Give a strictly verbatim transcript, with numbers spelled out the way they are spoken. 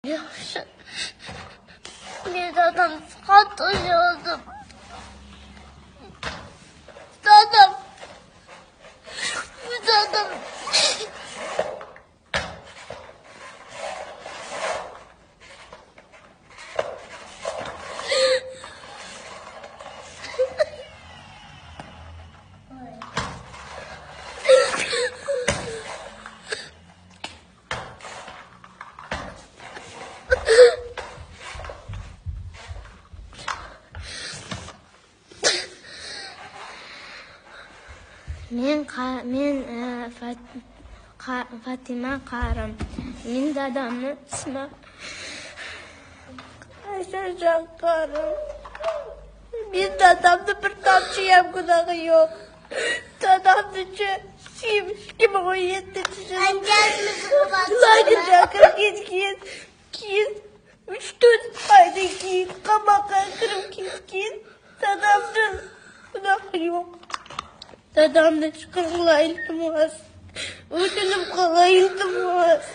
ياخشى. مەن دادامنى قاتتىق يىغلىدىم. دادام. دادام. مەن قا-، مەن، ئە، فات-، قا-، فاتىمە قارىم. مەن دادامنى ئىسمى ئەشەجان قارىم. مەن دادامنى بىر تامچە يەم گۇناھى يوق. دادامنىچۇ شۇ ئىككى مىڭ ئون يەتتىنچى يىلى لاگېرغا كىرىپ كېتكەن. كېيىن ئۈچ تۆت ئايدىن كېيىن قاماققا كىرىپ كەتكەن. دادامدىن گۇناھ يوق. دادامدىن چىقارغىلا ئىلتىماس. ئۆتۈنۈپ قالاي ئىلتىماس.